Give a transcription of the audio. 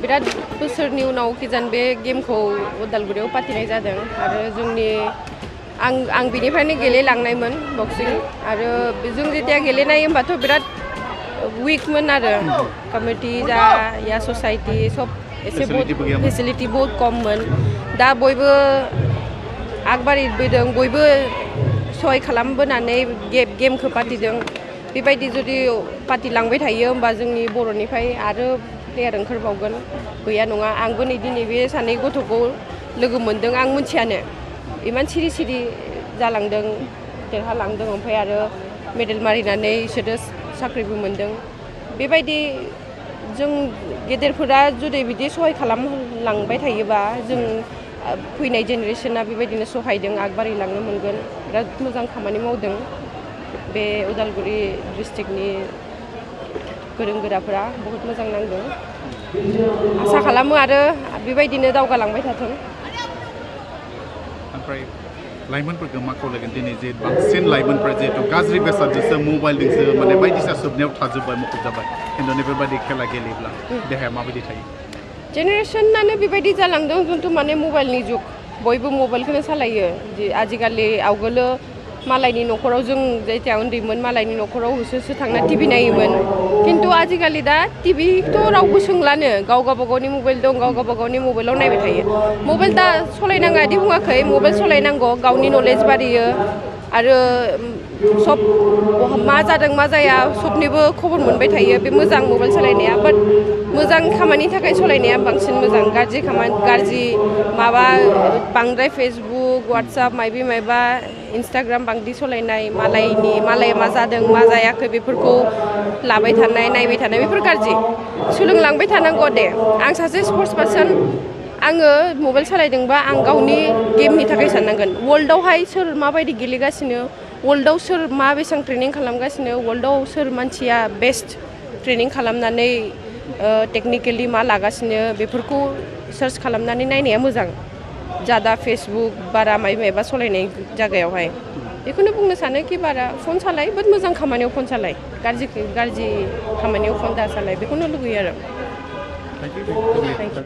बिराद बोसोरनि उनाव किजान बे गेमखौ उदालगुरियाव फाथिनाय जादों आरो जोंनि आं बिनिफ्रायनो गेलेलांनायमोन बक्सिं आरो जों जेतिया गेलेनाय होनबाथ' बिराद वीकमोन आरो कमिटि जा या ससाइटि सब एसे फेसिलिटि बहुत खममोन दा बयबो आगबारिबोदों बयबो सहाय खालामबोनानै गेमखौ फाथिदों बेबायदि जुदि फाथिलांबाय थायो होनबा जोंनि बर'निफ्राय आरो प्लेयार ओंखारबावगोन गैया नङा आंबो नै दिनै बे सानै गथ'खौ लोगो मोनदों आं मिथियानो इमान सिरि सिरि जालांदों देरहालांदों ओमफ्राय आरो मेडेल मारिनानै बिसोरो साख्रिबो मोनदों बेबायदि जों गेदेरफोरा जुदि बिदि सहाय खालामलांबाय थायोबा जों फैनाय जेनेरेशना बेबायदिनो सहायदों आगबारिलांनो मोनगोन बिराद मोजां खामानि मावदों बे उदालगुरि डिस्ट्रिक्टनि गोरों गोराफोरा बहुत मोजां नांदों आसा खालामो आरो बेबायदिनो दावगालांबाय थाथों ओमफ्राय लाइमोनफोरखौ मा खावलायगोन दिनै जे बांसिन लाइमोनफोरा जिहेतु गाज्रि बेसादजोंसो मबाइलजोंसो माने बायदिसिना सोबनायाव थाजोब्बाय मुखुब जाबाय खिन्थु बेफोरबायदि खेला गेलेब्ला देहाया माबायदि थायो जेनेरेशनानो बेबायदि जालांदों जोंथ' माने मबाइलनि जुग बयबो मबाइलखौनो सालायो आजिखालि आवगोलो मालायनि न'खराव जों जेथिया उन्दैमोन मालायनि न'खराव होसोसो थांना टिभि नायोमोन खिन्थु आजिखालि दा टिभिथ' रावबो सोंलानो गाव गावबागावनि मबाइल दं गाव गावबागावनि मबाइलाव नायबाय थायो मबाइल दा सलायनाङा बिदि बुङाखै मबाइल सलायनांगौ गावनि नलेज बारियो आरो सब मा जादों मा जाया सबनिबो खबर मोनबाय थायो बे मोजां मबाइल सालायनाया बाट मोजां खामानिनि थाखाय सलायनाया बांसिन मोजां गाज्रि खामानि गाज्रि माबा बांद्राय फेसबुक वाट्सएप मायबा इन्स्टाग्राम बांद्राय सलायनाय मालाया मा जादों मा जायाखै बेफोरखौ लाबाय थानाय नायबाय थानाय बेफोर गाज्रि सोलोंलांबाय थानांगौ दे आं सासे स्पर्ट्स पार्सन आङो मबाइल सालायदोंबा आं गावनि गेमनि थाखाय साननांगोन वर्ल्डआवहाय सोर माबायदि गेलेगासिनो वर्ल्डआव सोर मा बेसेबां ट्रेनिं खालामगासिनो वर्ल्डआव सोर मानसिया बेस्ट ट्रेनिं खालामनानै टेक्निकेलि मा लागासिनो बेफोरखौ सार्च खालामनानै नायनाया मोजां जादा फेसबुक बारा मायबा सलायनाय जायगायावहाय बेखौनो बुंनो सानो कि बारा फन सालाय बाट मोजां खामानियाव फन सालाय गाज्रि खामानियाव फन दा सालाय बेखौनो लुगैयो आरो